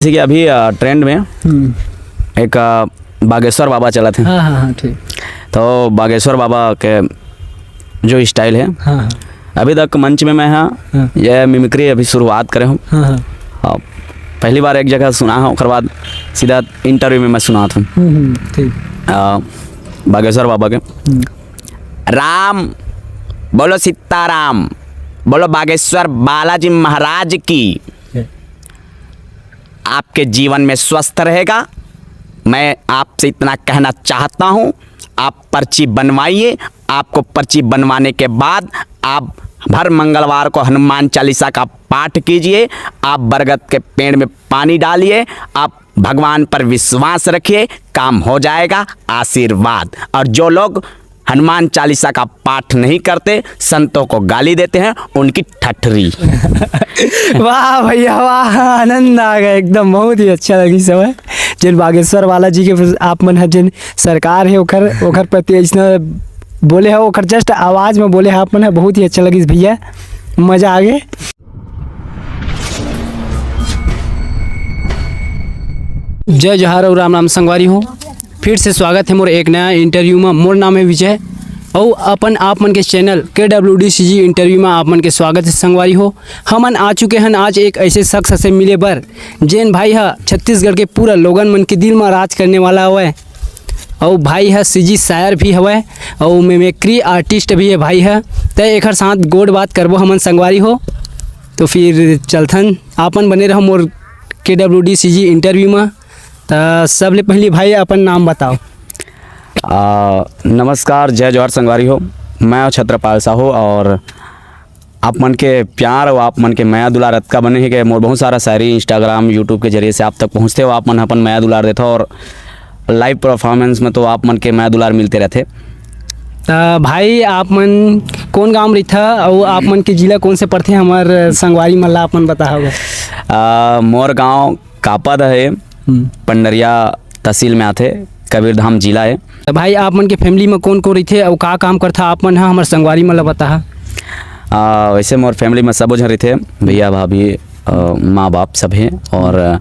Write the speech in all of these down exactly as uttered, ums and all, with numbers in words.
जैसे कि अभी, अ, ट्रेंड में हम्म। एक, अ, बागेश्वर बाबा चलत हे। हाँ, हाँ, हाँ, ठीक। तो बागेश्वर बाबा के जो स्टाइल है, हाँ, हाँ। अभी तक मंच में मैं, हाँ, हाँ। ये मिमिक्री अभी शुरुआत करे हूँ। हाँ, हाँ। अ, पहली बार एक जगह सुना हूँ, ओकर बाद सीधा इंटरव्यू में मैं सुनात हूँ। हम्म, हम्म, ठीक। अ, बागेश्वर बाबा के। हम्म। राम, बोलो सीताराम, बोलो बागेश्वर बालाजी महाराज की। जय। आपके जीवन में स्वस्थ रहेगा। मैं आपसे इतना कहना चाहता हूँ, आप पर्ची बनवाइए। आपको पर्ची बनवाने के बाद आप हर मंगलवार को हनुमान चालीसा का पाठ कीजिए। आप बरगद के पेड़ में पानी डालिए। आप भगवान पर विश्वास रखिए, काम हो जाएगा। आशीर्वाद। और जो लोग हनुमान चालीसा का पाठ नहीं करते, संतों को गाली देते हैं, उनकी ठठरी। वाह भैया वाह, आनंद आ गया एकदम, बहुत ही अच्छा लगी समय। जिन बागेश्वर वाला जी के आप मन ह, जिन सरकार है ओखर, ओखर प्रति ऐसना बोले है, ओखर just आवाज में बोले है आप मन ह, बहुत ही अच्छा लगी भैया, मजा आ गए। जय जोहार और राम राम संगवारी हो, फिर से स्वागत है मोर एक नया इंटरव्यू में। मोर नाम है विजय और अपन आप मन के चैनल के डब्ल्यू डी सी जी इंटरव्यू में आप मन के स्वागत है संगवारी हो। हमन आ चुके हैं आज एक ऐसे शख्स से मिले बर, जेन भाई हा छत्तीसगढ़ के पूरा लोगन मन के दिल में राज करने वाला हवय। अउ भाई ह सीजी शायर भी हवय अउ मिमिक्री आर्टिस्ट भी है भाई ह। त एखर साथ गोठ बात करबो हमन संगवारी हो। तो फिर चलथन, आपन बने रहो मोर के डब्ल्यू डी सीजी इंटरव्यू में। त सबले पहली भाई अपन नाम बताओ। आ, नमस्कार, जय जोहार संगवारी हो। मैं छत्रपाल साहू और आप मन के प्यार अउ आप मन के मया दुलार अतका बने हे कि मोर बहुत सारा शायरी Instagram, YouTube के जरिए से आप तक पहुँचथे अउ आप मन अपन मया दुलार देथव और live performance में तो आप मन के मया दुलार मिलते रहिथे। त भाई, आप मन कौन गांव रहिथा अउ आप मन के जिला कौन से पड़थे, हमर संगवारी मन ला आप मन बताहव। आ, मोर गांव कापद हे, हम्म। पंडरिया तहसील में आथे, कबीरधाम जिला हे। त भाई, आप मन के family में कौन-कौन रहिथे अउ का काम करथा आप मन ह, हमर संगवारी मन ल बताहा। आ, वैसे मोर family में सबो झन रहिथे, भैया, भाभी, अ, माँ, बाप सब हे। और, अ,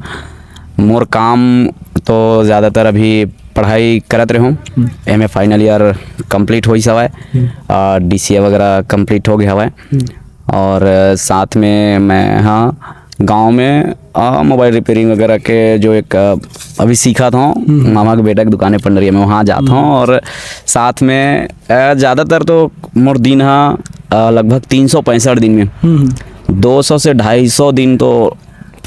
मोर काम तो ज़्यादातर अभी पढ़ाई करत रहे हूँ, हम्म। M A final year complete होइस हवय, हम्म। अ, D C A वगैरह complete हो गए हवय। हम्म। और, अ, साथ में मैं, हाँ, गांव में, अ, mobile repairing वगैरह के जो एक, अ, अभी सीखत हूँ, हम्म। मामा के बेटा के दुकान हे पंडरिया में, वहाँ जात हूँ। हम्म। और साथ में, अ, ज़्यादातर तो मोर दिन हा, अ, लगभग तीन सौ पैंसठ दिन में हम्म। दो सौ से ढाई सौ दिन तो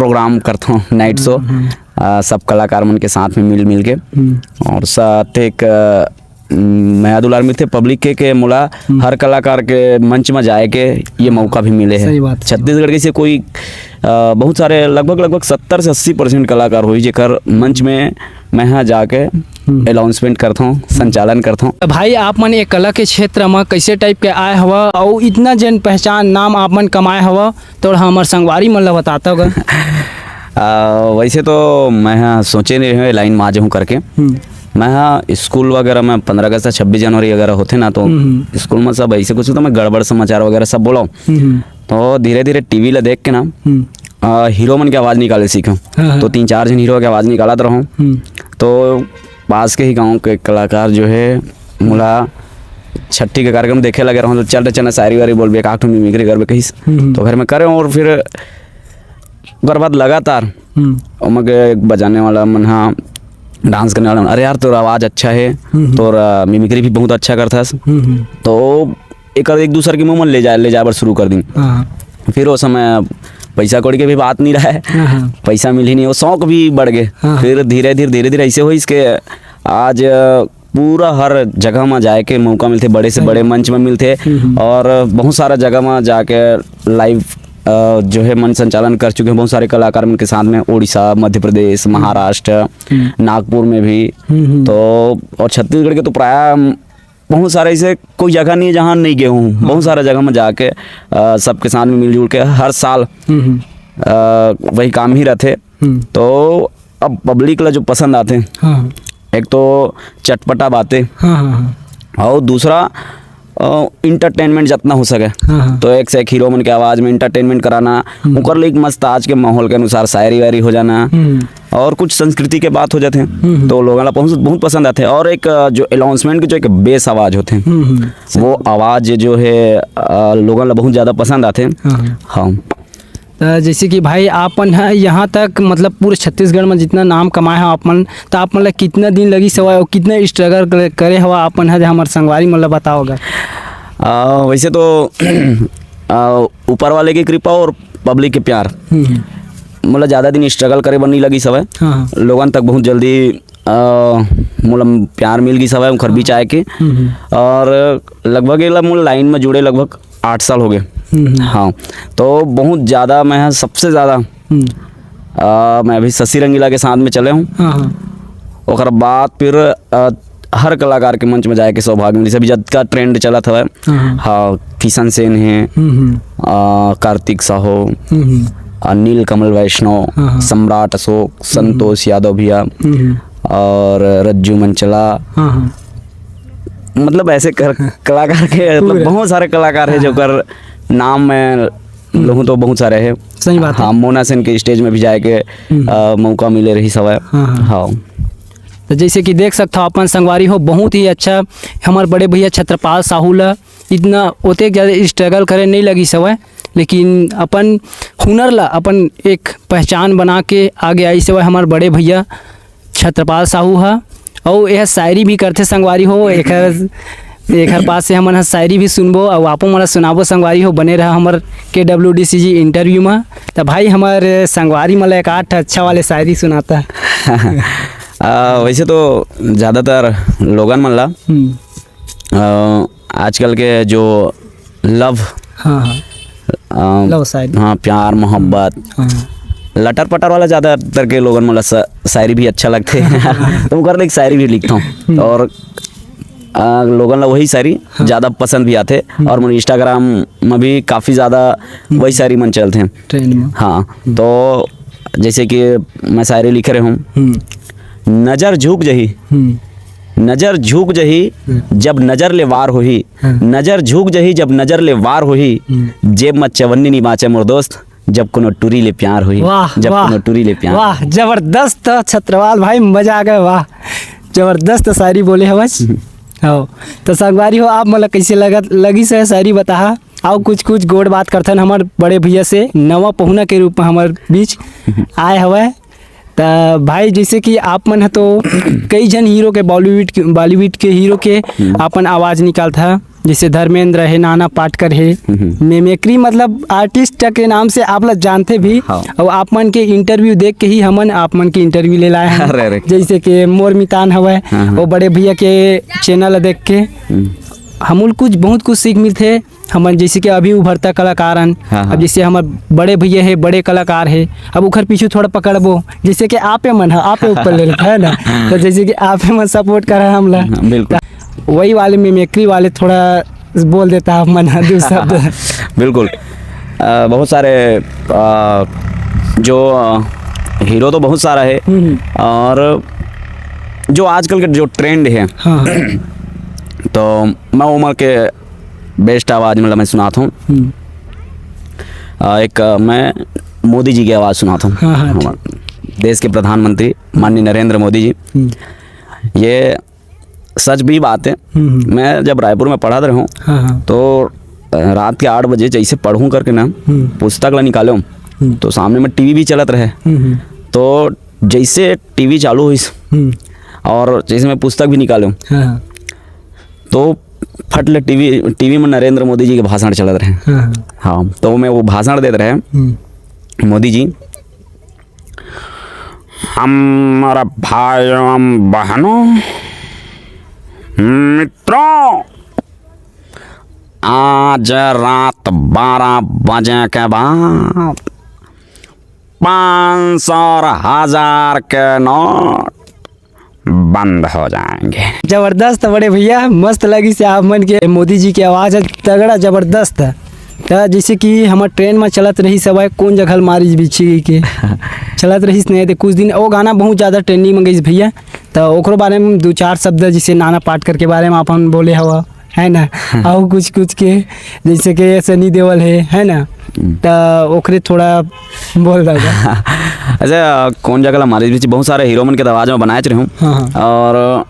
program करत हूँ, night show, हम्म। अ, सब कलाकार मन के साथ में मिल मिल के। हम्म। और साथ एक, अ, मया दुलार मिलथे public के, के मोला हम्म। हर कलाकार के मंच में जाए के ये मौका भी मिले हे। सही बात है। छत्तीसगढ़ के से कोई, अ, बहुत सारे, लगभग, लगभग सत्तर से अस्सी percent कलाकार होही, जेकर मंच में मैं हा जाके हम्म। announcement करत हूँ, संचालन करत हूँ। त भाई, आप मन ये कला के क्षेत्र में कैसे type के आए हवा अउ इतना जन पहचान, नाम आप मन कमाए हवा, थोड़ा हमर संगवारी मन ला बताता होगा। अ, वैसे तो मैं हा सोचे नहीं रहे हूँ ये line में आ जाऊँ करके। हम्म। मैं हा स्कूल वगैरह में पंद्रह अगस्त, छब्बीस जनवरी वगैरह होथे ना, तो हम्म, हम्म। स्कूल में सब ऐसे कुछ तो मैं गड़बड़ समाचार वगैरह सब बोलूँ। हम्म, हम्म। तो धीरे-धीरे टीवी ला देख के ना, हम्म। अ, हीरो मन के आवाज निकाले सीखा। हाँ, हाँ। तो तीन चार झन हीरो के आवाज निकालत रहूँ। हम्म। तो पास के ही गाँव के कलाकार जो है, मोला छट्ठी के कार्यक्रम देखे लगे रहूँ, तो "चल रे, चल ना, शायरी वायरी बोलबे, एक आध ठो मिमिक्री करबे," कहिस। हम्म, हम्म। तो घर में करे और फिर ओकर बाद लगातार हम्म। ओमा के बजाने वाला मन हा, dance करने वाला मन, "अरे यार, तोर आवाज अच्छा हे, हम्म, हम्म। तोर, अ, मिमिक्री भी बहुत अच्छा करथस।" हम्म, हम्म। तो एकर एक दूसर के मुंह में ले जाए, ले जाए बर शुरू कर दिन। हाँ। फिर वो समय पैसा कौड़ी के भी बात नहीं रहे, हाँ, हाँ। पैसा मिल ही नहीं, वो शौक भी बढ़ गए। हाँ। फिर धीरे-धीरे, धीरे-धीरे ऐसे होइस के आज, अ, पूरा हर जगह में जाए के मौका मिलथे, बड़े से सही बड़े बात। मंच में मिलथे हम्म, हम्म। और बहुत सारा जगह में जाके live, अ, जो है मन संचालन कर चुके हैं बहुत सारे कलाकार मन के साथ में, उड़ीसा, मध्य प्रदेश, हम्म। महाराष्ट्र, हम्म। नागपुर में भी। हम्म, हम्म। तो और छत्तीसगढ़ के तो प्राय बहुत सारे ऐसे कोई जगह नहीं है जहाँ नहीं गए हूँ। हाँ। बहुत सारा जगह में जाके, अ, सबके साथ में मिलजुल के हर साल, हम्म, हम्म। अ, वही काम ही रहते। हम्म। तो अब public ला जो पसंद आते हैं, हाँ। एक तो चटपटा बातें, हाँ, हाँ, हाँ। और दूसरा, अ, entertainment जतना हो सके। हाँ, हाँ। तो एक से एक हीरो मन के आवाज में entertainment कराना, हम्म। ओकर ले एक मस्त आज के माहौल के अनुसार शायरी वायरी हो जाना, हम्म। और कुछ संस्कृति के बात हो जाथे, हम्म, हम्म। तो लोगन ला बहुत, बहुत पसंद आथे। और एक, अ, जो announcement के जो एक bass आवाज होथे, हम्म, हम्म। वो आवाज जो है, अ, लोगन ला बहुत ज्यादा पसंद आथे। हाँ, हाँ। हाँ। त जैसे कि भाई, आप मन ह यहाँ तक, मतलब, पूरे छत्तीसगढ़ में जितना नाम कमाए हो आप मन, त आप मन ला कितना दिन लगिस हवय और कितना struggle करे, करे हवा आप मन ह, जे हमर संगवारी मन ला बताओ गा। आ, वैसे तो, आ, ऊपर वाले की कृपा और public के प्यार, हम्म, हम्म। मोला ज्यादा दिन struggle करे बर नहीं लगिस हवय। हाँ, हाँ। लोगन तक बहुत जल्दी, आ, मोला प्यार मिल गिस हवय, ओखर बीच आए के। हम्म, हम्म। और लगभग एला मोला line में जुड़े लगभग आठ साल हो गए। हम्म, हम्म। हाँ, तो बहुत ज्यादा मैं सबसे ज्यादा, हम्म। आ, मैं अभी शशि रंगीला के साथ में चले हूँ। हाँ, हाँ। ओकर बाद फिर, आ, हर कलाकार के मंच में जाए के सौभाग्य मिलिस। अभी जतका trend चलत हवय, हाँ, हाँ। हाँ, किशन सेन हे, हम्म, हम्म। आ, कार्तिक साहू, हम्म, हम्म। आ, नील कमल वैष्णव, हाँ, हाँ। सम्राट अशोक, हम्म। संतोष यादव भैया, हम्म, हम्म। और रज्जू मंचला। हाँ, हाँ। मतलब, ऐसे कर, कलाकार के, मतलब, पूरा। बहुत सारे कलाकार हैं, हाँ। जो कर नाम मैं हम्म। लूँ तो बहुत सारे हैं। सही बात है। हाँ, मोना सेन के stage में भी जाए के, हम्म। अ, मौका मिले रहिस हवय। हाँ, हाँ। हाँ। तो जैसे कि देख सकत हो अपन संगवारी हो, बहुत ही अच्छा हमर बड़े भैया छत्रपाल साहू ला इतना ओतेक ज्यादा struggle करे नहीं लगिस हवय, लेकिन अपन हुनर ला अपन एक पहचान बना के आगे आइस हवय हमर बड़े भैया छत्रपाल साहू ह। अउ यह शायरी भी करथे संगवारी हो, एखर, एखर पास से हमन ह शायरी भी सुनबो अउ आपो मन ला सुनाबो संगवारी हो। बने रहा हमर KWDCG interview म। त भाई, हमर संगवारी मन ला एक आठ अच्छा वाले शायरी सुनाता। आ, वैसे तो ज्यादातर लोगन मन ला, हम्म। अ, आजकल के जो love, हाँ, हाँ। अ, Love शायरी। हाँ, प्यार मोहब्बत, हाँ। लटर पटर वाला ज्यादातर के लोगन मन ला स-, शायरी भी अच्छा लगथे। तो ओकर ले एक शायरी भी लिखथौं। हम्म। और, अ, लोगन ला वही शायरी हाँ। ज्यादा पसंद भी आथे। हम्म। और मोर Instagram में भी काफी ज्यादा हम्म। वही शायरी मन चलथे। Trend में। हाँ, हम्म। तो जैसे कि मैं शायरी लिखे रहे हूँ, हम्म। नजर झुक जही, हम्म। नजर झुक जही, हम्म। जब नजर ले वार होही। हाँ। नजर झुक जही, जब नजर ले वार होही। हम्म। जेब म चवन्नी नी बाँचे मोर दोस्त, जब कोनो टूरी ले प्यार होही। वाह, जब वाह। कोनो टूरी ले प्यार वाह, होही। जबरदस्त छत्रपाल भाई, मजा आ गया, वाह। जबरदस्त शायरी बोले हवस। हम्म। हव। तो संगवारी हो, आप मन ला कैसे लगत, लगिस हे शायरी बताहा। अउ कुछ, कुछ गोठ बात करथन हमर बड़े भैया से, नवा पहुना के रूप में हमर बीच आए हवय। त भाई, जैसे कि आप मन ह तो कई झन हीरो के, Bollywood के, Bollywood के हीरो के हम्म। अपन आवाज निकालथा, जैसे धर्मेंद्र हे, नाना पाटेकर हे, हम्म। Mimicry, मतलब artist के नाम से आप ला जानथे भी। हाँ। अउ आप मन के interview देख के ही हमन आप मन के interview ले लाए हन। अरे, अरे। जैसे कि मोर मितान हवय, हाँ, हाँ। वो बड़े भैया के channel ला देख के हम्म। हमन कुछ, बहुत कुछ सीख मिलथे। हमन जैसे कि अभी उभरता कलाकार हन, हाँ, हाँ। अब जैसे हमर बड़े भैया हे, बड़े कलाकार हे, अब ओखर पीछू थोड़ा पकड़बो, जैसे कि आपे मन ह, आपे ऊपर ले लेता है ना, तो जैसे कि आपे मन support करा हमला, हाँ, बिल्कुल। वही वाले Mimicry वाले थोड़ा बोल देता आप मन ह दो शब्द। बिल्कुल। अ, बहुत सारे, अ, जो, अ, हीरो तो बहुत सारा है, हम्म। और जो आजकल के जो trend है, हाँ, हाँ। तो मैं उमर के best आवाज, मतलब, मैं सुनाता हूँ। हम्म। अ, एक, अ, मैं मोदी जी की आवाज सुनाता हूँ। हाँ, हाँ, हमारे देश के प्रधानमंत्री माननीय नरेंद्र मोदी जी। हम्म। ये सच भी बात है। हम्म, हम्म। मैं जब रायपुर में पढ़त रहे हूँ, हाँ, हाँ। तो, अ, रात के आठ बजे जैसे पढ़ूँ करके ना, हम्म। पुस्तक ला निकाले हूँ, हम्म। तो सामने में टीवी भी चलत रहे। हम्म, हम्म। तो जैसे टीवी चालू हुई हम्म। और जैसे मैं पुस्तक भी निकाले हूँ, हाँ, हाँ। तो फट ले टीवी, टीवी में नरेंद्र मोदी जी के भाषण चलत रहे। हाँ, हाँ। हाँ, तो मैं वो भाषण देत रहे, हम्म। मोदी जी, हमर भाई एवं बहनों, मित्रों, आज रात बारह बजे के बाद पाँच सौ और हजार के नोट बंद हो जाएंगे। जबरदस्त बड़े भैया, मस्त लगिस हे आप मन के मोदी जी के आवाज ह, तगड़ा जबरदस्त। त जैसे कि हमर train में चलत रहिस हवय, कोन जगह ल मारिस बिच्छी के चलत रहिस नहीं, तो कुछ दिन वो गाना बहुत ज्यादा trending में गइस भैया, त ओकरो बारे में दो चार शब्द, जैसे नाना पाटेकर के बारे में अपन बोले हवा, है ना? अउ कुछ कुछ के, जैसे कि सनी देओल है है ना? त ओकरे थोड़ा बोल दे। अच्छा, कौन जगह ला मारिस बिच्छी, बहुत सारे हीरो मन के आवाज में बनाए रहे हूँ। हाँ, हाँ। और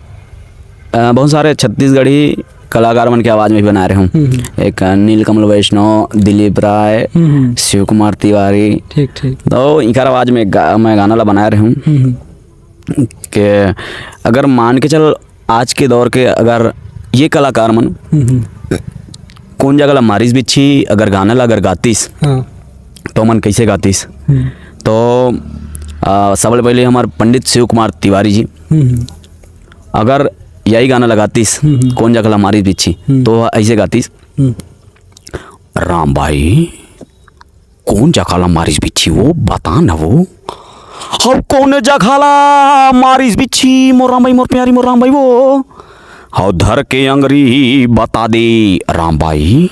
अ, बहुत सारे छत्तीसगढ़ी कलाकार मन के आवाज में भी बनाए रहे हूँ। हम्म, हम्म। एक नीलकमल वैष्णव, दिलीप राय, हम्म, हम्म। शिव कुमार तिवारी। ठीक, ठीक। तो इनकर आवाज में गा-, मैं गाना ला बनाए रहे हूँ। हम्म, हम्म। के अगर मान के चल, आज के दौर के अगर ये कलाकार मन हम्म, हम्म। कौन जगह ला मारिस बिच्छी अगर गाना ला अगर गातिस, हाँ। तो मन कैसे गातिस? हम्म। तो, आ, सबले पहले हमारे पंडित शिव कुमार तिवारी जी, हम्म, हम्म। अगर यही गाना लगातिस, हम्म, हम्म। कौन जगह ला मारिस बिच्छी, हम्म। तो ऐसे गातिस, हम्म। राम भाई, कौन जगह ला मारिस बिच्छी वो, बता न वो। अब कौन जगह ला मारिस बिच्छी, मोर राम भाई, मोर प्यारी, मोर राम भाई वो। हव धर के अंगरी बता दे, राम भाई,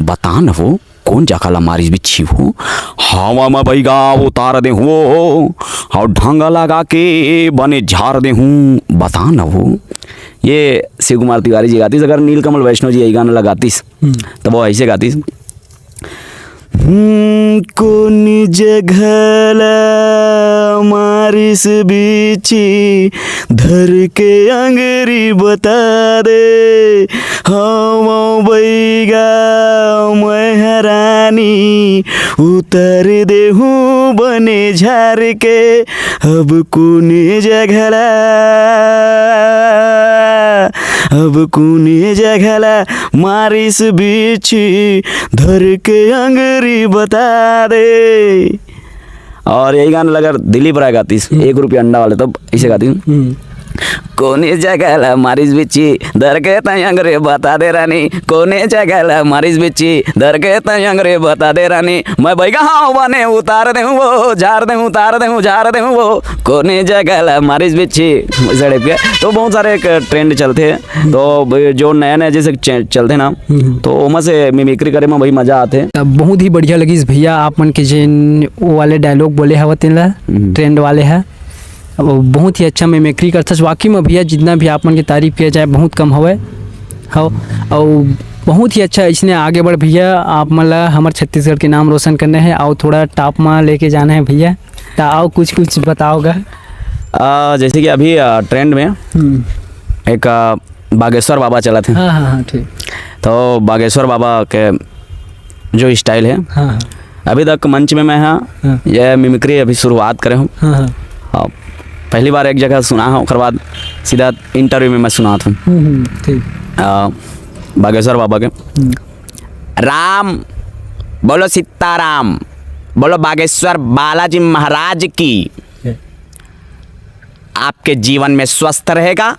बता न वो, कौन जगह ला मारिस बिच्छी वो। हवा में बैगा उतार दे हो, हव ढंग लगा के बने झार दे हूँ, बता न वो। ये शिव कुमार तिवारी जी गातिस, अगर नीलकमल वैष्णव जी यही गाना लगातिस, हम्म। तब वो ऐसे गातिस। हम्म, कोन जगह ला मारिस बिच्छी, धर के अंगरी बता दे। हव बैगा मैं हरानी, उतर देहूँ बने झार के। अब कोने जगह ला, अब कोने जगह ला मारिस बिच्छी, धर के अंगरी बता दे। और यही गाना अगर दिलीप राय गातिस, हम्म। एक रुपया अंडा वाले, तब इसे गातिस। हम्म। कोने जगह ला मारिस बिच्छी, धर के तय अंगरी बता दे रानी। कोने जगह ला मारिस बिच्छी, धर के तय अंगरी बता दे रानी। मैं बैगा हव बने उतार देहूँ वो, झार देहूँ, उतार देहूँ, झार देहूँ वो। कोने जगह ला मारिस बिच्छी, ऐसा type के। तो बहुत सारे एक trend चलथे। तो ब-, जो नया नया जैसे चे-, चलथे ना, हम्म। तो ओमा से mimicry करे में भाई मजा आथे। तब बहुत ही बढ़िया लगिस भैया, आप मन के जेन वो वाले dialogue बोले हव तेन ला, हम्म। Trend वाले ह। अब बहुत ही अच्छा mimicry करथस। वाकई में भैया, जितना भी आप मन के तारीफ किया जाए, बहुत कम हवय। हव, अउ बहुत ही अच्छा, इसने आगे बढ़ भैया, आप मन ला हमर छत्तीसगढ़ के नाम रोशन करना है, अउ थोड़ा top में लेके जाना है भैया। त अउ कुछ, कुछ बताओ गा। आ, जैसे कि अभी, आ, trend में हम्म। एक, आ, बागेश्वर बाबा चलत हे। हाँ, हाँ, हाँ, ठीक। तो बागेश्वर बाबा के जो style है, हाँ, हाँ। अभी तक मंच में मैं, हाँ, हाँ। ये mimicry अभी शुरुआत करे हूँ। हाँ, हाँ। हाँ, पहली बार एक जगह सुना हूँ, ओकर बाद सीधा interview में मैं सुनात हूँ। हम्म, हम्म, ठीक। आ, बागेश्वर बाबा के। हम्म। राम, बोलो सीताराम, बोलो बागेश्वर बालाजी महाराज की। जय। आपके जीवन में स्वस्थ रहेगा।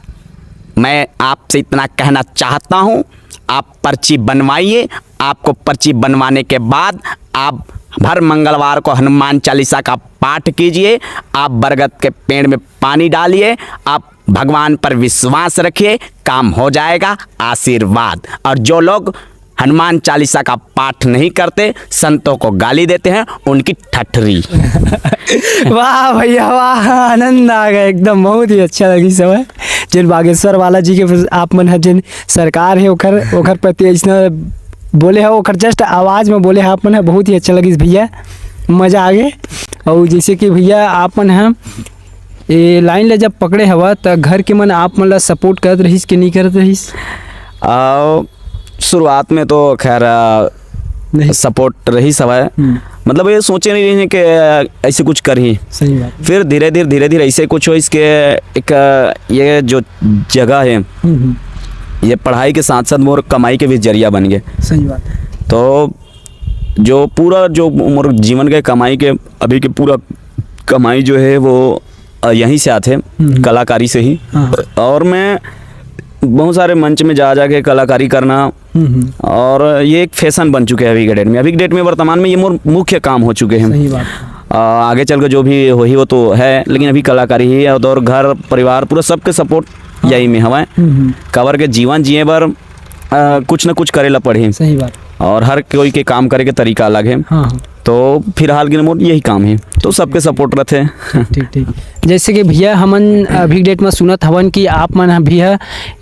मैं आपसे इतना कहना चाहता हूँ, आप पर्ची बनवाइए। आपको पर्ची बनवाने के बाद आप हर मंगलवार को हनुमान चालीसा का पाठ कीजिए। आप बरगद के पेड़ में पानी डालिए। आप भगवान पर विश्वास रखिए, काम हो जाएगा। आशीर्वाद। और जो लोग हनुमान चालीसा का पाठ नहीं करते, संतों को गाली देते हैं, उनकी ठठरी। वाह भैया वाह, आनंद आ गया एकदम, बहुत ही अच्छा लगिस हवय। जेन बागेश्वर वाला जी के आप मन ह, जेन सरकार है, ओकर, ओकर प्रति ऐसना बोले हो, ओकर just आवाज में बोले हो आप मन ह, बहुत ही अच्छा लगिस भैया, मजा आ गए। और जैसे कि भैया आप मन ह ए line ला जब पकड़े हवा, त घर के मन आप मन ला support करत रहिस कि नहीं करत रहिस? आ, शुरुआत में तो खैर, आ, नहीं। Support रहिस हवय। हम्म। मतलब ये सोचे नहीं रहिस कि, आ, ऐसे कुछ करही। सही बात। फिर धीरे-धीरे, धीरे-धीरे ऐसे कुछ होइस के एक, आ, ये जो जगह है, हम्म, हम्म। ये पढ़ाई के साथ-साथ मोर कमाई के भी जरिया बन गए। सही बात है। तो जो पूरा जो मोर जीवन के कमाई के, अभी के पूरा कमाई जो है वो, अ, यहीं से आथे, हम्म। कलाकारी से ही। हाँ। और मैं बहुत सारे मंच में जा, जा के कलाकारी करना, हम्म, हम्म। और ये एक fashion बन चुके हैं अभी के date में। अभी के date में वर्तमान में ये मोर मुख्य काम हो चुके हैं। सही बात है। अ, आगे चल के जो भी होही वो तो है, लेकिन अभी कलाकारी ही है। और घर परिवार पूरा सबके support हाँ। यही में हवय। हम्म, हम्म। काबर के जीवन जिए बर, अ, कुछ न कुछ करे ला पड़ही। सही बात। और हर कोई के काम करे के तरीका अलग है। हाँ हाँ। तो फिलहाल के मोर यही काम है, तो सबके सपोर्ट रहते हैं। ठीक ठीक। जैसे कि भैया, हमन अभी डेट में सुनत हवन कि आप मन ह भी ह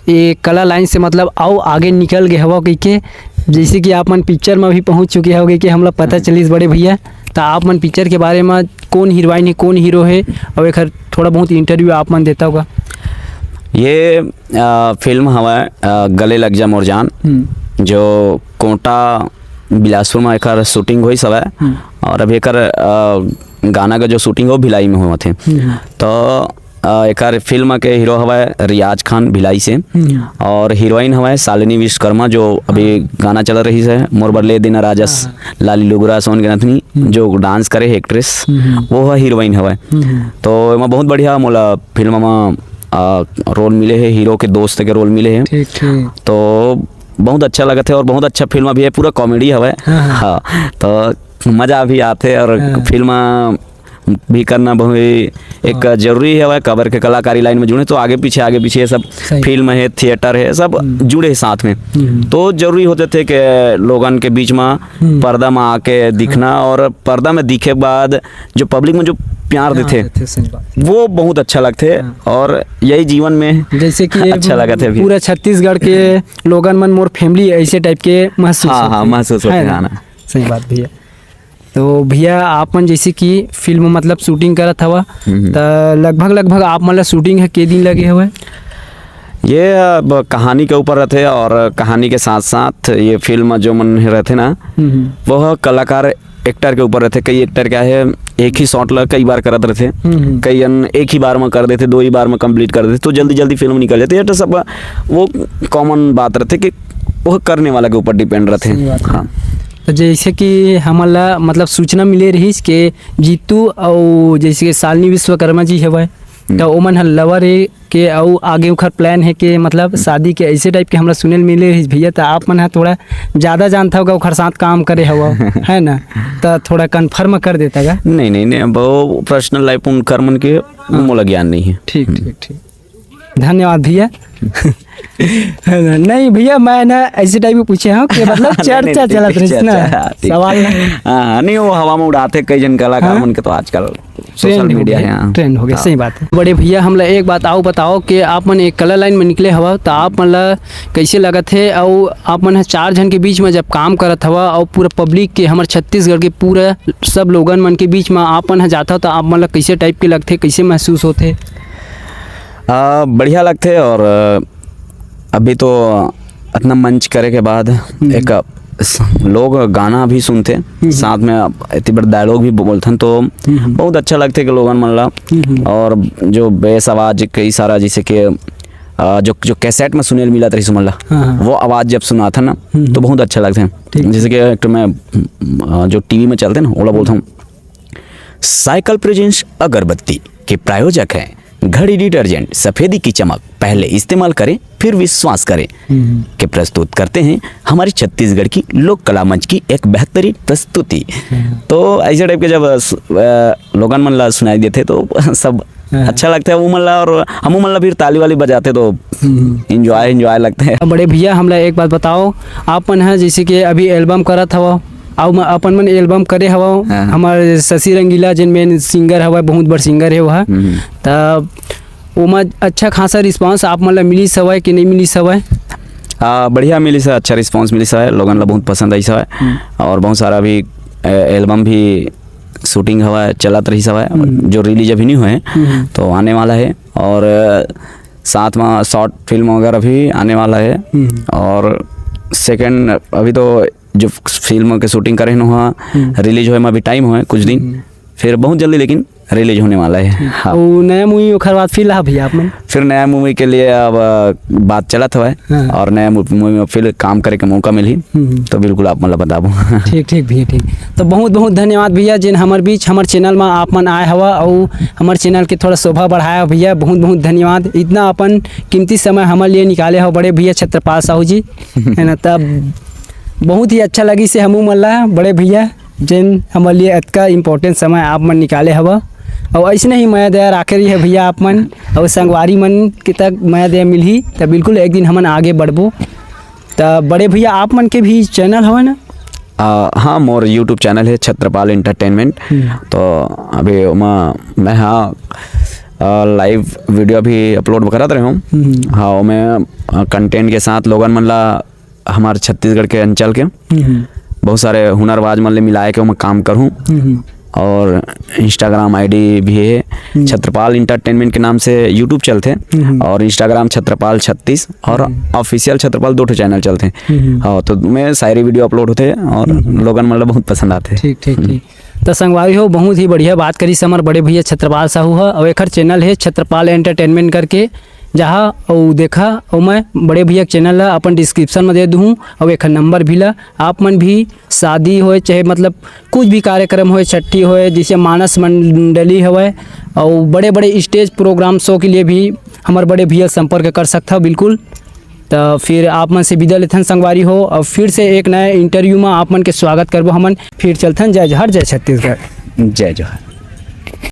ये कला लाइन से, मतलब, अउ आगे निकल गए हवा कह के, जैसे कि आप मन पिक्चर में भी पहुंच चुके हो कह के हमला पता चलिस बड़े भैया। तो आप मन पिक्चर के बारे में, कौन हीरोइन है, कौन हीरो है, और एक थोड़ा बहुत इंटरव्यू आप मन देता होगा? ये आ, फिल्म हवा आ, गले लग जा मोर जान, हम्म। जो कोटा बिलासपुर में एकर शूटिंग होइस हवय। हम्म। और अभी एकर आ, गाना का जो शूटिंग हो भिलाई में होवत हे। हम्म। तो आ, एकर फिल्म के हीरो हवय रियाज खान भिलाई से, हम्म। और हीरोइन हवय शालिनी विश्वकर्मा, जो अभी गाना चल रही है मोर बरले दिन राजस, लाली लुगरा सोन के नथनी, हम्म। जो डांस करे है एक्ट्रेस, हम्म। वो ह हीरोइन हवय। हम्म। तो एमा बहुत बढ़िया मोला फिल्म में आ, रोल मिले है, हीरो के दोस्त के रोल मिले है। ठीक ठीक। तो बहुत अच्छा लगत है और बहुत अच्छा फिल्म भी है, पूरा कॉमेडी हवय। हाँ, हाँ। हाँ, तो मजा भी आते और हाँ। फिल्म भी करना बहुत एक हाँ। जरूरी हवय, काबर के कलाकारी लाइन में जुड़े तो आगे पीछे, आगे पीछे ये सब सही। फिल्म है, थिएटर है, सब हम्म। जुड़े साथ में। हम्म। तो जरूरी होते थे कि लोगन के बीच में हम्म। पर्दा में आके दिखना और पर्दा में दिखे के बाद जो पब्लिक में जो प्यार हाँ, देते, देते, सही बात। वो बहुत अच्छा लगते है। हाँ। और यही जीवन में जैसे कि ये अच्छा लगत है अभी। पूरा छत्तीसगढ़ के लोगन मन मोर फैमिली ऐसे टाइप के महसूस हाँ, होथे। हाँ, महसूस होथे, है ना? हाँ ना। सही बात भैया। तो भैया, आप मन जैसे कि फिल्म, मतलब, शूटिंग करत हवा, हम्म। त लगभग लगभग आप मन ला शूटिंग ह के दिन लगे हवे? ये अब कहानी के ऊपर रहते और कहानी के साथ साथ ये फिल्म जो मन रहते ना, हम्म। वो कलाकार एक्टर के ऊपर रहते। कई एक्टर क्या है, एक ही शॉट ला कई बार करत रहते, हम्म। कई अन एक ही बार में कर देते, दो ही बार में कंप्लीट कर देते, तो जल्दी जल्दी फिल्म निकल जाती है। तो सब वो कॉमन बात रहते कि वो करने वाला के ऊपर डिपेंड रहते सही बात हैं। है। हाँ। तो जैसे कि हमन ला, मतलब, सूचना मिले रहिस के जीतू अउ जैसे कि शालिनी विश्वकर्मा जी हवय, हम्म। तो ओमन ह लवर ए के अउ आगे ओखर प्लान है के, मतलब, शादी के ऐसे टाइप के हमला सुने ल मिले रहिस भैया। तो आप मन ह थोड़ा ज्यादा जानता होगा, ओखर साथ काम करे हवा, है ना? तो थोड़ा कन्फर्म कर देता गा। नहीं नहीं नहीं, अब वो पर्सनल लाइफ उनकर मन के, मोला ज्ञान नहीं है। ठीक ठीक ठीक। धन्यवाद भैया। नहीं भैया, मैं ना ऐसे टाइप के पूछे हूँ कि, मतलब, नहीं, नहीं, चर्चा ठीक, चलत रहिस ना, चर्चा, ठीक। सवाल ना। हाँ हाँ, नहीं, वो हवा में उड़ाते, कई जन कलाकार हाँ। मन के तो आजकल सोशल ट्रेंड हो मीडिया गया, है। हाँ। ट्रेंड हो गया, हाँ। सही बात है। बड़े भैया, हमला एक बात आउ बताओ कि आप मन एक कला लाइन में निकले हवा, तो आप मन ला कैसे लगत है? अउ आप मन ह चार झन के बीच में जब काम करत हवा अउ पूरा पब्लिक के, हमर छत्तीसगढ़ के पूरा सब लोगन मन के बीच में आप मन ह जाता, तो आप मन ला कैसे टाइप के लगथे, कैसे महसूस होथे? आ, बढ़िया लगथे और, आ, अभी तो इतना मंच करे के बाद एक स-, लोग गाना भी सुनते, साथ में इतनी बड़ डायलॉग भी बोलथन, तो बहुत अच्छा लगथे कि लोगन मन ला। और जो बेस आवाज कई सारा, जैसे कि, आ, जो जो कैसेट में सुने ल मिलत रहिस मन ला, हाँ, हाँ। वो आवाज जब सुनाथन ना, हम्म। तो बहुत अच्छा लगथे। ठीक। जैसे कि एक ठो मैं, आ, जो टीवी में चलथे ना, ओला बोलथन, साइकिल प्रेजेंट्स अगरबत्ती के प्रायोजक हैं घड़ी डिटर्जेंट, सफेदी की चमक, पहले इस्तेमाल करें, फिर विश्वास करें, हम्म। के प्रस्तुत करते हैं हमारे छत्तीसगढ़ की लोक कला मंच की एक बेहतरीन प्रस्तुति। तो ऐसे टाइप के जब, अ, लोगन मन ला सुनाई देते, तो सब हाँ। अच्छा लगता है वो मन ला, और हम मन ला फिर ताली वाली बजाते, तो हम्म। एंजॉय एंजॉय लगता है। बड़े भैया, हमला एक बात बताओ, आप मन ह जैसे कि अभी एल्बम करत हवा, अउ म-, अपन मन एल्बम करे हवा, हाँ। हमारे शशि रंगीला जिन मेन सिंगर हवा, बहुत बड़ सिंगर है वह, हम्म। तब ओमा अच्छा खासा रिस्पांस आप मन ला मिलिस हवय कि नहीं मिलिस हवय? आ, बढ़िया मिलिस है, अच्छा रिस्पांस मिलिस है, लोगन ला बहुत पसंद आइस है। और बहुत सारा अभी, ए, एल्बम भी शूटिंग हवा चलत रहिस हवा, जो रिलीज अभी नहीं हुए हैं, तो आने वाला है। और, अ, साथ में शॉर्ट फिल्म वगैरह भी आने वाला है। और सेकंड, अभी तो जो फिल्म के शूटिंग करे हैं वहाँ, रिलीज होए में अभी टाइम हुए कुछ दिन, फिर बहुत जल्दी लेकिन रिलीज होने वाला है। हाँ। अउ नया मूवी ओखर बाद फिर ला भैया आप मन? फिर नया मूवी के लिए अब, अ, बात चलत हवय, हाँ। और नया मूवी में फिर काम करे के मौका मिलही, हम्म। तो बिल्कुल आप मन ला बताबो। ठीक ठीक भैया, ठीक। तो बहुत बहुत धन्यवाद भैया, जिन हमर बीच, हमर चैनल में आप मन आए हवा अउ हमर चैनल के थोड़ा शोभा बढ़ाया भैया, बहुत बहुत धन्यवाद। इतना अपन कीमती समय हमर लिए निकाले हो बड़े भैया छत्रपाल साहू जी, है ना? तब बहुत ही अच्छा लगी से हमू मन ला बड़े भैया, जिन हमर लिए अतका इम्पोर्टेंट समय आप मन निकाले हवा। और ऐसने ही मया दया राखे रही है भैया आप मन, और संगवारी मन के तक मया दया मिलही, तब बिल्कुल एक दिन हमन आगे बढ़बो। त बड़े भैया, आप मन के भी चैनल हवय ना? आ, हाँ, मोर YouTube चैनल है छत्रपाल एंटरटेनमेंट। हम्म। तो अभी ओमा मैं, हाँ, आ, लाइव वीडियो अभी अपलोड करत रहे हूँ। हम्म। हाँ, ओमे, आ, कंटेंट के साथ लोगन मन ला हमार छत्तीसगढ़ के अंचल के हम्म। बहुत सारे हुनरबाज मन ले मिलाए के ओमा काम करहूँ। हम्म। और Instagram आईडी भी है, हम्म। छत्रपाल एंटरटेनमेंट के नाम से YouTube चलथे हम्म। और Instagram छत्रपाल छत्तीस और हम्म। ऑफिशियल छत्रपाल दो ठो चैनल चलथे। हम्म। हाँ, तो मैं सारी वीडियो अपलोड होथे और हम्म। लोगन मन ला बहुत पसंद आथे। ठीक, ठीक, हम्म। ठीक। त संगवारी हो, बहुत ही बढ़िया बात करिस हमर बड़े भैया छत्रपाल साहू ह, अउ एखर चैनल हे छत्रपाल एंटरटेनमेंट करके, जाहा अउ देखा, अउ मैं बड़े भैया के चैनल ला अपन डिस्क्रिप्शन में दे दूहूँ, अउ एखर नंबर भी ला। आप मन भी शादी होए, चाहे मतलब कुछ भी कार्यक्रम होए, छट्ठी होए, जैसे मानस मंडली हवय, अउ बड़े-बड़े स्टेज प्रोग्राम शो के लिए भी हमर बड़े भैया संपर्क कर सकथव बिल्कुल। त फिर आप मन से विदा लेथन संगवारी हो, अउ फिर से एक नया इंटरव्यू में आप मन के स्वागत करबो हमन। फिर चलथन, जय जोहार, जय छत्तीसगढ़। जय जोहार।